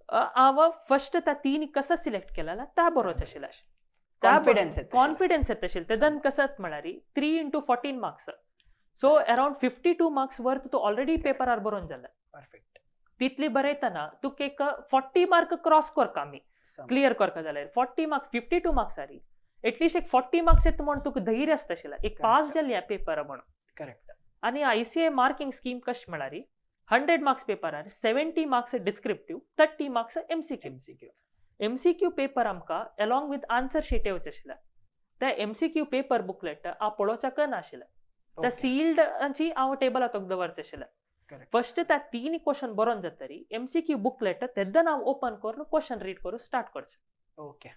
हांव फर्स्ट त्या 3 कसं सिलेक्ट केलें त्या बरोवचें आशिल्लें. कॉन्फिडन्स येता आशिल्लें. तेदन कसं म्हळ्यार 3 into 14 marks so around 52 marks worth तूं ऑलरेडी पेपरार बरोवन जालें. परफेक्ट. तितली बरयतना तुका एक 40 मार्क क्रॉस करका आमी क्लियर करका जाल्यार 40 मार्क्स 52 मार्क्सारी एटलिस्ट एक 40 मार्क्स येता म्हूण तुका धैर्य आसता आशिल्लें एक पास जालें ह्या पेपर म्हणून. करेक्ट. आनी ICA marking scheme कशें म्हळ्यार 100 मार्क्स पेपरार 70 marks descriptive 30 marks MCQ. MCQ paper आमकां एलॉंग विथ आन्सर शीट येवचें आशिल्लें. त्या MCQ paper बुकलेट हांव पळोवच्याक नाशिल्लें. त्या सील्ड हांव टेबलाक दवरचें आशिल्लें. फर्स्ट त्या 3 क्वेश्चन बरोवन जातरी MCQ booklet तेन्ना हांव ओपन करून क्वेश्चन रीड करून स्टार्ट करचें. ओके.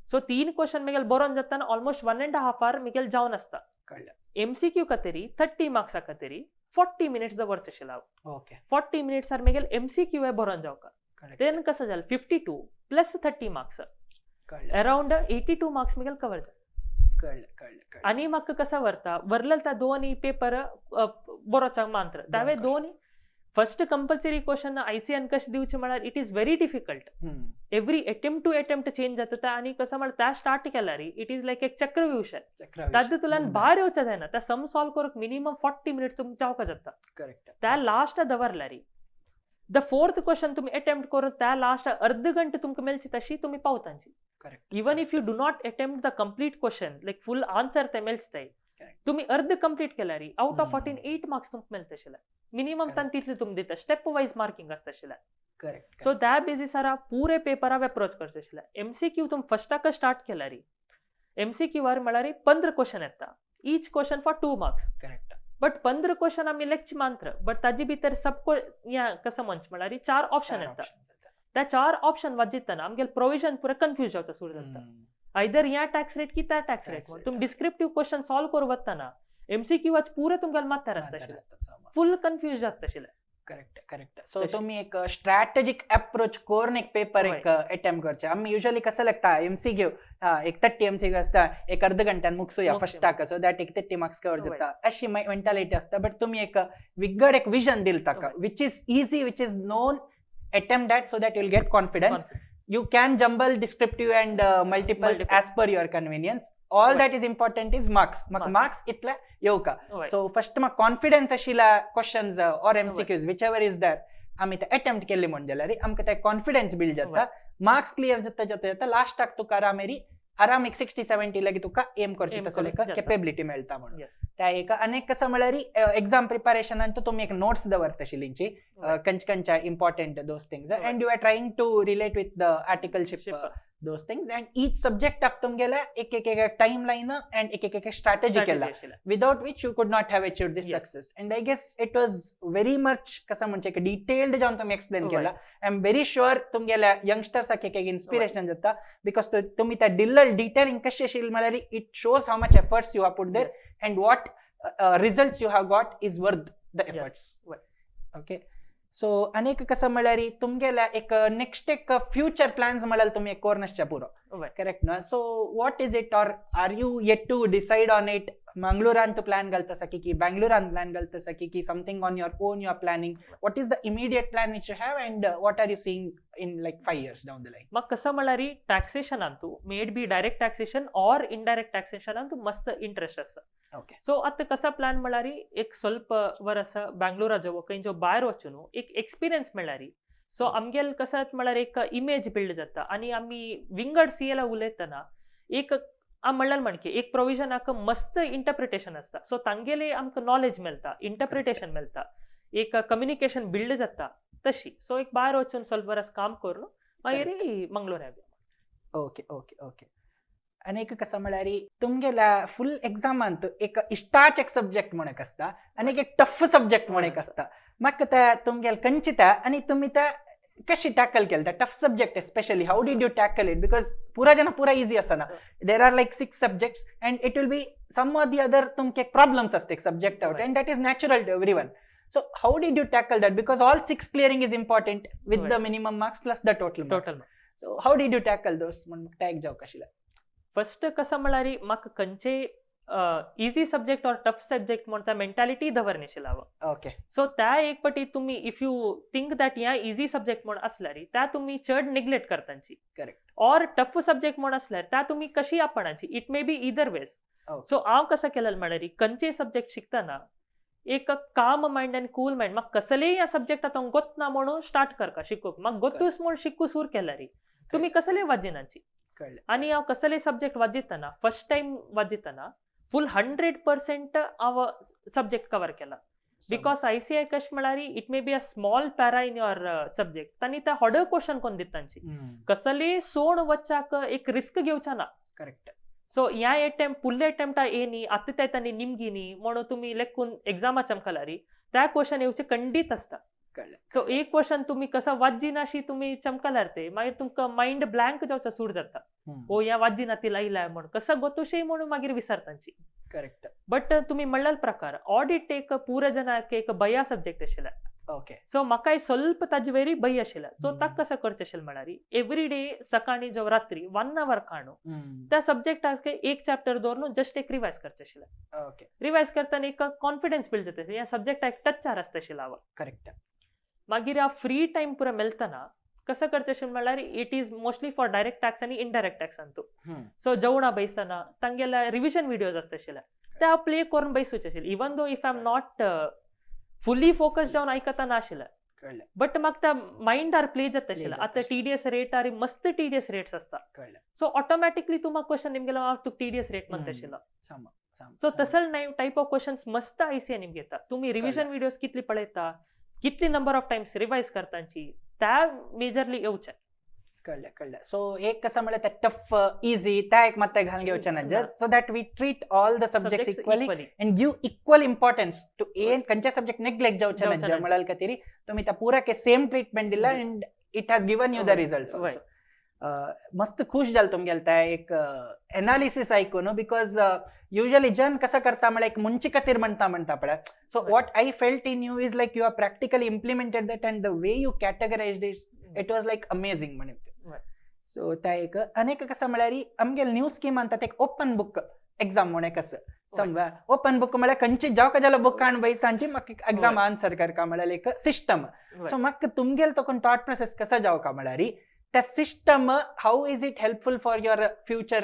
सो 3 क्वेश्चन मेगेल बरोवन जातना ऑलमोस्ट 1.5 our मेगेल जावन आसता. कळ्ळें. MCQ खातीर 30 मार्क्सा खातीर 40 मिनिट्स दवरचें आशिल्लें हांव. ओके. 40 मिनिट्सार मेगेल MCQ बरोवन जावका. Then कसं जालें, 52 plus 30 marks, around 82 marks मुगेले cover जाले. कळ्ळें कळ्ळें कळ्ळें. आनी म्हाका कसं व्हरता व्हरलें त्या दोनूय पेपर बरोवच्याक मात्र त्यावे दोन फर्स्ट कंपल्सरी क्वेश्चन आयसीआयन कशें दिवचें म्हळ्यार it is very difficult. Every attempt to attempt change जाता त्या, आनी कसं म्हळ्यार त्या स्टार्ट केल्यार it is like एक चक्रव्यूह. तातूंतल्यान भायर येवचें जायना. त्या सम सॉल्व करूंक मिनिमम 40 मिनिट्स तुमकां जावपाक जाता. करेक्ट. त्या लास्ट दवरल्यार the fourth question तुमी अटेम्प्ट करून त्या लास्ट अर्द घंटे तुमकां मेळची तशी तुमी पावतांची. Correct. Even if you do not attempt the complete question, like full answer ते मेळचताय, तुमी अर्द कंप्लीट केल्यार आउट ऑफ 14 8 मार्क्स तुमकां मेळटा आशिल्ले मिनिमम. तांकां तितले तुमी दिता, स्टेप वायज मार्किंग आसता आशिल्लें. करेक्ट. सो त्या बेजीसार पुरे पेपर हांव अप्रोच करचे आशिल्लें. एमसीक्यू तुमी फर्स्टाक स्टार्ट केल्यार एमसीक्यूआर म्हळ्यार 15 क्वेश्चन येता, each question for 2 marks. Correct. But 15 question आमी लेखचे मात्र, बट ताजे भितर सब ह्या कसं म्हणचे म्हळ्यार चार ऑप्शन येता. त्या चार ऑप्शन वाजितना आमगेले प्रोविजन पुरे कन्फ्यूज जावता सुरू जाता, आयदर ह्या टॅक्स रेट की त्या टॅक्स रेट. तुमी डिस्क्रिप्टिव्ह क्वेश्चन सॉल्व करू वतना एमसीक्यू पुरे तुमकां माथ्यार आसता, फुल कन्फ्यूज जाता आशिल्लें. Correct correct. सो तुम्ही एक स्ट्रॅटेजिक अप्रोच करून एक पेपर एक अटेम्प्ट करचे. आम्ही युजली कसं लागता, एमसीक्यू एक 30 एमसीक्यू असता, एक अर्ध घंट्यान मुगसूया फर्स्टाक, सो that एक 30 मार्क्स कवर जाता अशी मेंटालिटी असता. बट तुम्ही एक विगड एक विजन दिल ताका, which is easy, which is known, attempt that so that you'll get confidence. You can jumble descriptive and multiples multiple as per your convenience. All that is important is marks. Maka marks marks itla येवका. So first म्हाका confidence आशिल्ल्या questions or MCQs, whichever is there, आमी ते attempt केले म्हण जाल्यार आमकां ते confidence build जाता, मार्क्स क्लियर जाता जाता जाता लास्टाक तुका आरामेरी आराम एक 60-70 लागी तुका एम करची Aim तसो करूंक जाता. केपेबिलिटी मेळटा म्हणून. त्या एक आनी कसं म्हळ्यार एक्झाम प्रिपरेशनान तुमी एक नोट्स दवरता आशिल्लींची, कंच कंच्या important those things, and you are trying to relate with the articleship those things, and each सब्जेक्टाक तुमगेले एक एक एक टायम लायन अँड एक एक एक स्ट्रॅटेजी केला, without which you could not have achieved this success. And I guess it was very much कसं म्हणजे एक डिटेल्ड जावन तुमी एक्सप्लेन केला. I am very sure तुमगेल्या यंगस्टर्साक एक एक इन्स्पिरेशन जाता, because तुमी त्या दिल्लल डिटेलिंग कशें आशिल्लें म्हळ्यार it shows how much efforts you have put there and what results you have got is worth the efforts. Okay, so अनेक कसं म्हळ्यार तुमगेल्या एक नेक्स्ट एक फ्युचर प्लॅन्स म्हळ्यार तुमी एक कोर्नसच्या पुरो, करेक्ट ना? So what is it, or are you yet to decide on it? मंगळुरान तूं प्लॅन घालता की की बँगलोरान प्लॅन घालता की की something on your own you are planning? What is the immediate plan which you have, and what are you seeing in like 5 years down the line? मग कसं म्हळ्यार taxation तूं, may it be direct taxation or indirect taxation तूं मस्त interest आसा. So आतां कसा plan म्हळ्यार एक ಸ್ವಲ್ಪ वरस बँगलोरा जो खंय जो भायर वचून एक एक्सपिरियन्स मेळ्ळ्यार, सो आमगेल कसं म्हळ्यार एक इमेज बिल्ड जाता. आनी आमी विंगड सीएला उलयतना एक म्हणल्यार म्हणके एक प्रोविजनाक मस्त इंटरप्रिटेशन आसता, सो तांगेले आमकां नॉलेज मेळटा, इंटरप्रिटेशन मेळटा, एक कम्युनिकेशन बिल्ड जाता तशी. सो एक भायर वचून ಸ್ವಲ್ಪ वरस काम करून मागीर मंगलोर. Okay okay okay. आनी एक कसं म्हळ्यार तुमगेल्या फुल एक्झामांत एक इश्टाच एक सब्जेक्ट म्हण एक आसता आनी एक टफ सब्जेक्ट म्हण एक आसता. म्हाका त्या तुमगेले खंयचे त्या आनी तुमी त्या कशी टॅकल केलं त्या tough subject, especially how did you tackle it? Because पुरा जना पुरा इझी आसना. There are like 6 subjects and it will be some or the other Tumke problems असते एक subject out, and that is natural to everyone. So how did you tackle that? Because all 6 clearing is important with the minimum marks plus the total marks. Total. So how did you tackle those म्हण म्हाका एक जावंक आशिल्लें. First कसं म्हळ्यार म्हाका खंयचे easy subject or tough subject म्हण त्या मेंटालिटी दवरनाशिल्लें हांव. सो त्या एक पटी तुमी if you think that ह्या इझी सब्जेक्ट म्हण आसल्यार त्या तुमी चड निग्लेक्ट करतांची, ऑर टफ सब्जेक्ट म्हण आसल्यार त्या तुमी कशी आपणाची, it may be either ways. So हांव कसं केलें म्हळ्यार खंयचे सब्जेक्ट शिकतना एक काम मायंड आनी कूल मायंड, म्हाका कसलेय ह्या सब्जेक्ट आतां गोतना म्हणून स्टार्ट करका शिकूंक, म्हाका गोतूच म्हूण शिकू सूर केल्यार तुमी कसलेय वाजिनाची. आनी हांव कसलेय सब्जेक्ट वाजयतना फर्स्ट टायम वाजयतना फूल 100% हांव सब्जेक्ट कवर केला, because ICI कशें म्हळ्यार it may be a small para in your subject, तांणी त्या होडो क्वेश्चन कोन्न दिता तांची, कसलेय सोण वच्चाक एक रिस्क घेवचा ना. सो ह्या एटेम्प्ट फुडले एटेम्प्टा येनी आतां ते तांणी निमगी न्ही म्हणून तुमी लेखून एग्जामा चमकलारी त्या क्वेश्चन येवचे खंडीत आसता. सो एक क्वेश्चन तुमी कसो वाजिनाशी तुमी चमकलार ते मागीर तुमकां मायंड ब्लँक जावचा सूर जाता, ओ ह्या वाजिना ती लायला म्हण कसो गोतुशे म्हणून मागीर विसरतांची. बट तुमी म्हणलेल प्रकार ऑडिट एक पुरे जणांक एक भया सब्जेक्ट आशिल्लें. ओके. सो म्हाकाय स्वल्प ताजे वयर भंय आशिल्लें. सो हम्म. ताका कसो करचें आशिल्लें म्हळ्यार एवरी डे सकाळी जावं रात्री 1 our काडून त्या सब्जेक्टाक एक चॅप्टर दवरून जस्ट एक रिवायज करचें आशिल्लें. ओके. रिवायज करतना एक कॉन्फिडन्स बिल्ड जाता, ह्या सब्जेक्टाक टच्चार आसता आशिल्लो हांव. करेक्ट. मागीर हांव फ्री टायम पुरो मेळटना कसो करचें आशिल्लें म्हळ्यार it is mostly for direct tax आनी इनडायरेक्ट टॅक्सान तूं. सो जेवणा बैसतना तांगेले रिविजन विडियोज आसता आशिल्ले ते हांव प्ले करून बैसूचे आशिल्लें, even though if I am not fully focus जावन आयकता नाशिल्लें, कळ्ळें. बट म्हाका त्या मायंडार प्ले जाता आशिल्लें. जाता आतां टीडीएस रेट आनी मस्त टीडीएस रेट्स आसता. कळ्ळें. सो ऑटोमॅटिकली तूं म्हाका क्वेश्चन निमगेलो हांव तुका टीडीएस रेट म्हणटा आशिल्लो. सम सम. सो तसल टायप ऑफ क्वेश्चन्स मस्त आयसीए निमगे येता. तुमी रिविजन विडियोज कितली पळयता, कितली नंबर ऑफ टायम्स रिवायज करतांची त्या मेजरली येवचें. कळ्ळें कळ्ळें. सो एक कसं म्हळ्यार ते टफ इझी त्या एक मात्ता घालून घेवचें ना, just so that we treat all the subjects equally and give equal importance to N खंयच्या सब्जेक्ट नेग्लेक्ट जावचें ना. जावचें ना. म्हळ्यार खातीर तुमी त्या पुरा के सेम ट्रिटमेंट दिला and it has given you the result. मस्त खुश जाल तुमगेले त्या एक एनालिसिस आयकून, because usually जन कसं करता म्हळ्यार एक मुंची खातीर म्हणटा म्हणटा पळय. So what I felt in you is like you are practically implemented that and the way you categorized it, it was like amazing म्हणून. सो त्या एक अनेक कसं म्हळ्यार आमगेले न्यू स्कीम म्हणतात एक ओपन बुक एक्झाम म्हूण एक आसा. समजा ओपन बुक म्हळ्यार खंयची जावं जाल्यार बुक काण बैसांची म्हाका एक्झाम आन्सर करका म्हळ्यार एक सिस्टम. सो म्हाका तुमगेले तो थॉट प्रोसेस कसो जावका म्हळ्यार त्या system how is it helpful for your future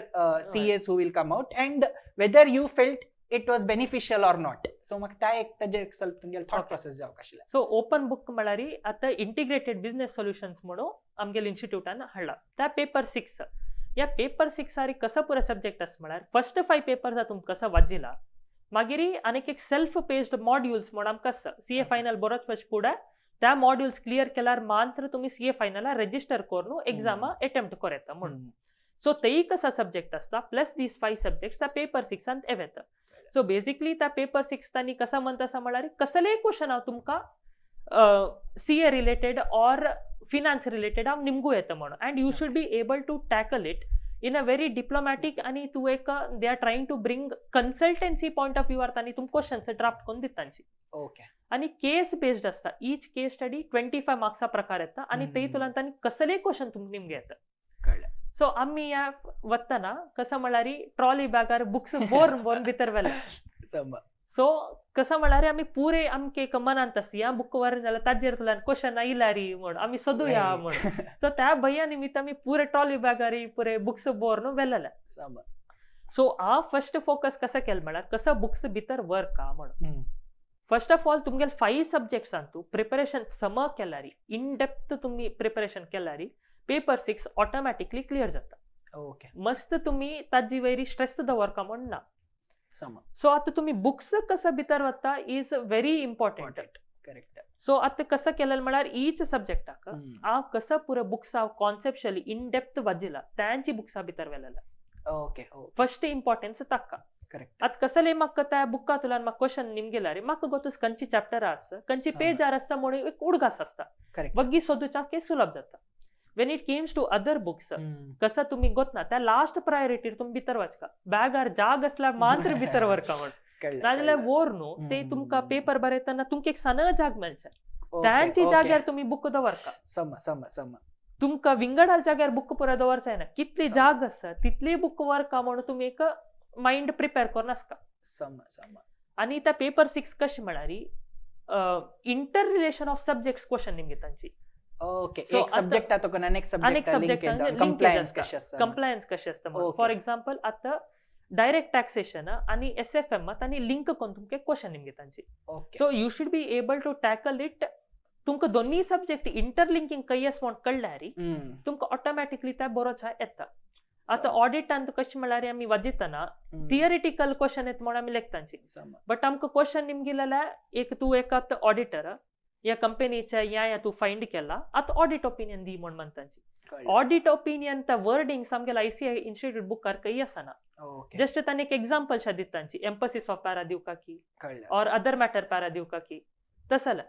CAs who will come out and whether you felt it was beneficial or not. So म्हाका त्या एक ताजेर ಸ್ವಲ್ಪ तुमगेले थॉट प्रोसेस जावंक आशिल्लें. सो ओपन बुक म्हळ्यार आतां इंटिग्रेटेड बिझनेस सोल्युशन्स म्हणून आमगेले इन्स्टिट्यूटान हाडला त्या पेपर 6. ह्या पेपर 6 कसो पुरो सब्जेक्ट आसा म्हळ्यार फर्स्ट 5 पेपर्स तुमकां कसो वाजिला, मागीर आनीक एक सेल्फ पेज्ड मॉड्युल्स म्हूण आमकां आसा. सीए फायनल बरोच मातशें फुडें त्या मॉड्युल्स क्लियर केल्यार मात्र तुमी सीए फायनला रेजिस्टर करून एक्झामा एटेम्प्ट करूं येता म्हणून. सो तेय कसा सब्जेक्ट आसता प्लस these 5 subjects त्या पेपर 6 येता. सो बेसिकली त्या पेपर 6 तांणी कसा म्हणटा आसा म्हळ्यार कसलेय क्वेश्चन हांव तुमकां CA related or finance related हांव निमगू येता म्हणून, and you should be able to tackle it in a very diplomatic आनी तूं एक they are trying to bring consultancy point of व्यूआर तांणी तुमकां क्वेश्चन्स ड्राफ्ट करून दिता तांची. ओके. आनी केस बेस्ड आसता, ईच केस स्टडी 25 मार्क्सा प्रकार येता आनी ते तुला तांणी कसलेय क्वेश्चन तुमकां निमगे येता. कळ्ळें. सो आमी ह्या वतना कसं म्हळ्यार ट्रॉली बॅगार बुक्स बोर बोर भितर व्हेले. सो कसं म्हळ्यार आमी पुरे आमके एक मनांत आसता ह्या बुक वर जाल्यार ताजेर तुल्यान क्वेश्चन आयला री म्हूण आमी सोदुया म्हूण. सो त्या भंया निमित्त आमी पुरे ट्रॉली बॅगार पुरे बुक्स बोर व्हेलेले. सो हांव फर्स्ट फोकस कसं केलें म्हळ्यार कसं बुक्स भितर वर्क आ म्हणून. फर्स्ट ऑफ ऑल तुमगेले 5 सब्जेक्ट्सान तूं प्रिपरेशन सम केल्यार, इन डेप्थ तुमी प्रिपरेशन केल्यार पेपर 6 ऑटोमॅटिकली क्लियर जाता. ओके. मस्त तुमी ताजी वयरी स्ट्रेस दवरका म्हूण ना. सम. सो आतां तुमी बुक्स कसं भितर वता is very important. Correct. So आतां कसं केलें म्हळ्यार ईच सब्जेक्टाक हांव कसं पुरो बुक्स हांव कॉन्सेप्शली इन डेप्थ वाजिला तांची बुक्सां भितर व्हेलेले. ओके. फर्स्ट इम्पॉर्टन्स ताका. करेक्ट. आतां कसले म्हाका त्या बुका तुल्यान म्हाका क्वेश्चन निमगेल्यार म्हाका गोतूस खंयची चॅप्टर आसा खंयची पेजार आसा म्हणून एक उडगास आसता. करेक्ट. वग्गी सोदूच्याक सुलभ जाता. When it comes to other books कसं तुमी गोतना त्या लास्ट प्रायोरिटीर तुमी भितर वचका, बॅगार जाग आसल्यार मात्र भितर व्हरका म्हण, नाजाल्यार वोर न्हू ते तुमकां पेपर बरयतना तुमकां एक सान जाग मेळचे त्यांची जाग्यार तुमी बुक दवरका. सम सम सम. तुमकां विंगडाल जाग्यार बुक पुरो दवरचें ना, कितली जाग आसा तितली बुक व्हरका म्हणून तुमी एक मायंड प्रिपेर करून आसका. सम सम. आनी त्या पेपर 6 कशें म्हळ्यार inter relation of subjects question निमगे तांची. ओके. सो एक सब्जेक्ट तो कोण अनेक अनेक सब्जेक्ट सब्जेक्ट कंप्लायन्स कशें आसा, कंप्लायन्स कशें आसता. फॉर एक्झाम्पल आतां डायरेक्ट टॅक्सेशन आनी SFM तांणी लिंक करून तुमकां क्वेश्चन निमगे तांची. So you should be able to tackle it. तुमकां दोन्ही सब्जेक्ट इंटरलिंकींग खंय आसा म्हूण कळ्ळ्यार तुमकां ऑटोमॅटिकली त्या बरोच येता. आतां ऑडिटान कशें म्हळ्यार आमी वाजयतना थियरिटिकल क्वेश्चन येता म्हूण आमी लेखतांची, बट आमकां क्वेश्चन निमगिलें जाल्यार एक तूं एक आतां ऑडिटर ह्या कंपनीच्या ह्या ह्या तूं फायंड केला आतां ऑडिट ओपिनियन दी म्हूण म्हणटांची. ऑडिट ओपिनियन त्या वर्डिंग्स आमगेल्या आयसीआय इन्स्टिट्यूट बुकार खंय आसना. जस्ट तांणी एक एग्जाम्पल शा दिता तांची, एम्पसिस ऑफ पॅरा दिवका की ऑर अदर मॅटर पॅरा दिवका की तसं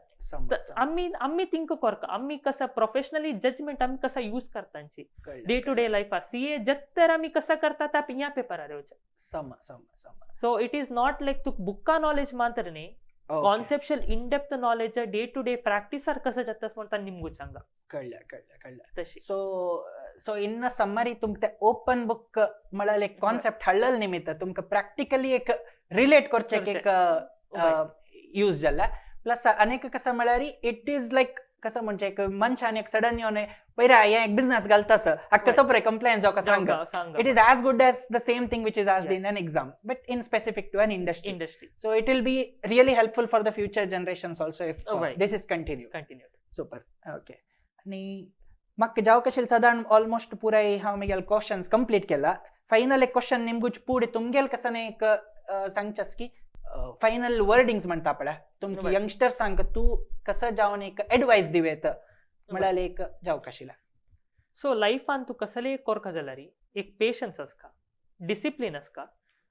आमी आमी थिंक करका, आमी कसं प्रोफेशनली जजमेंट आमी कसं यूज करतांची डे टू डे लायफार सीए जत्तर आमी कसं करता त्या ह्या पेपरार येवचें. सम सम सम. So it is not like तुका बुक्का नॉलेज मात्र न्ही, Conceptual in depth knowledge day to day प्रॅक्टिसार कसं जाता म्हणटा निमगूच हांगा. कळलं कळलं कळलं. तशी. सो सो इन समरी तुमकां ओपन बुक म्हळ्यार एक कॉन्सेप्ट हाडलेलो निमित्त तुमकां प्रॅक्टिकली एक रिलेट करचें एक यूज जाला. प्लस अनेक कसं म्हळ्यार it is like कसं म्हणजे एक मनशान एक सडन येवन पयरा हें एक बिझनस घालता हाका कसो पळय कंप्लायन्स जावका सांग. सांग. It is as good as the same thing which is asked in an exam, but in specific to an industry. Industry. So it will be really helpful for the future generations also if this is continued. Continued. Super. Okay. आणि म्हाका जाव कशें सादारण almost पुराय हांव म्हगेले questions complete केला. Final एक question निमगूच पुढे तुमगेल कसं एक सांगच्यास की फायनल वर्डिंग्स म्हणता पळय तुमकां यंगस्टर्सांक तूं कसं जावन एक एडवायस दिवेत म्हळ्यार एक जावं कशिला. सो लायफान तूं कसलेय कोरका जाल्यार एक पेशन्स आसता, डिसिप्लीन आसता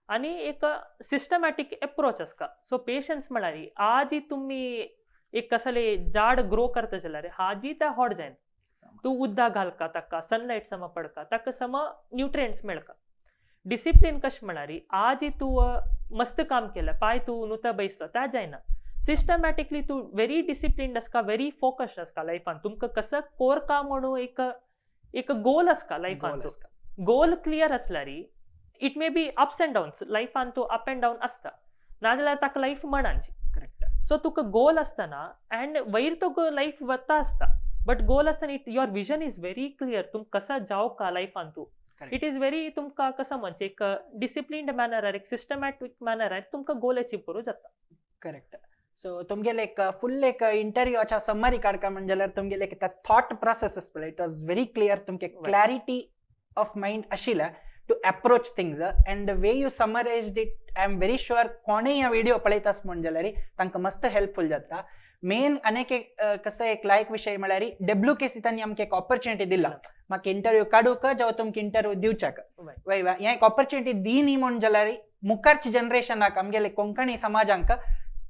आनी एक सिस्टमॅटीक एप्रोच आसता. सो पेशन्स म्हळ्यार आजी तुमी एक कसले झाड ग्रो करता जाल्यार हाजी तें हॉट जायना, तूं उदक घालका ताका, सनलायट सम पडका, ताका सम न्युट्रियंट्स मेळका. डिसिप्लीन कशें म्हळ्यार आजी तूं मस्त काम केलें पांय तूं नुता बैसलो तें जायना. सिस्टमॅटिकली तूं व्हेरी डिसिप्लिन्ड आसता, व्हेरी फोकस्ड आसता लायफान. तुमकां कसं कोरका म्हणून एक एक गोल आसता लायफान. गोल क्लियर आसल्यार it may be ups and downs, लायफान तूं अप एंड डावन आसता, नाजाल्यार ताका लायफ म्हणांची. करेक्ट. सो तुका गोल आसतना अँड वयर तुका लायफ वता आसता, बट गोल आसतना it your vision is very clear, तुमकां कसा जावका लायफान तूं. It is very तुमकां कसं म्हणजे एक डिसिप्लिन्ड मॅनरार, एक सिस्टमॅटीक मॅनरार तुमकां गोल अचीव करूं जाता. करेक्ट. सो तुमगेले एक फुल एक इंटरव्यूच्या समरी काडका म्हण जाल्यार तुमगेले एक थॉट प्रोसेस पळय it was very clear. Tumke clarity of mind आशिल्लें to approach things, and the way you summarised it, I am very sure कोणूय ह्या व्हिडिओ पळयतास म्हण जाल्यार तांकां मस्त हेल्पफूल जाता. मेन अनेक एक कसं एक लायक विशय म्हळ्यार डब्ल्यू के सी तांणी आमकां एक ऑपॉर्च्युनिटी दिला म्हाका इंटरव्यू काडूंक जावं तुमकां इंटरव्यू दिवच्याक. वय वय, हें एक ऑपॉर्च्युनिटी दी न्ही म्हण जाल्यार मुखारच्या जनरेशनाक आमगेले कोंकणी समाजांक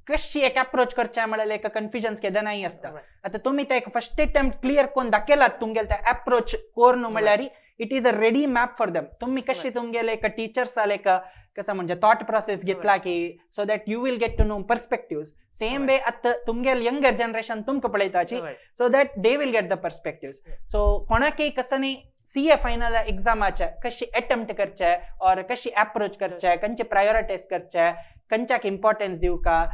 कशी एक अप्रोच करचें म्हळ्यार एक कन्फ्युजन्स केदनाय आसता. आतां तुमी ते एक फर्स्ट अटेम्प्ट क्लियर करून दाखयलात तुमगेले ते अप्रोच कोरून म्हळ्यार it is a ready map for them. तुमी कशी तुमगेले एक टिचर्साल एक कसं म्हणजे थॉट प्रोसेस घेतला की so that you will get to know perspective. Same way आतां तुमगेले यंगर जनरेशन तुमकां पळयताची, so that they will get the perspective. So कोणाकय कसं न्ही सी ए फायनल एक्झामाचे कशी अटेम्प्ट करचे ऑर कशी अप्रोच करचे, खंयचे प्रायोरिटायज करचे, खंयच्याक इम्पॉर्टन्स दिवका,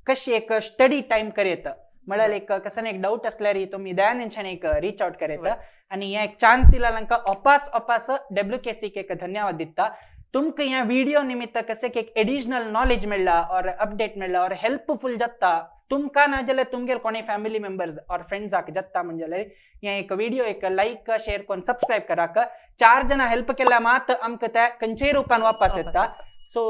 कशी एक स्टडी टायम करयत म्हळ्यार एक कसं एक डाऊट असल्यार तुमी दयानंद शणै एक रीच आउट करयत. आनी हे एक चान्स दिला तांकां अपास अपास डब्ल्यू के सीक एक धन्यवाद दिता. तुमकां ह्या व्हिडिओ निमित्त कशें एक एडिशनल नॉलेज मेळ्ळा ऑर अपडेट मेळ्ळा ऑर हेल्पफूल जाता तुमकां, ना जाल्यार तुमगेले कोणूय फॅमिली मेंबर्स ऑर फ्रेंड्साक जाता म्हण जाल्यार हें एक व्हिडिओ एक लायक शेअर करून सबस्क्रायब कराक. चार जाणां हेल्प केल्यार मात आमकां ते खंयच्याय रुपान वापस येता. सो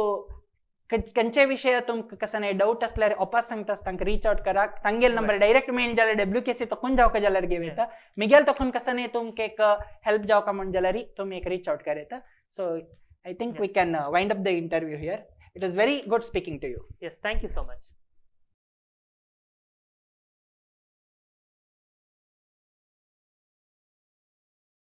खंयचे विशय तुमकां कसो डाऊट असल्यार ओपास सांगता तांकां रीच आउट करा. तांगेले नंबर डायरेक्ट मेळ जाल्यार डब्ल्यू के सी तकून जावका जाल्यार घेव येता. मिगेल तकून कसो न्ही तुमकां एक हेल्प जावका म्हण जाल्यार तुमी एक रीच आउट कर येता. So I think we can wind up the interview here. It was very good speaking to you. Yes, thank you so much.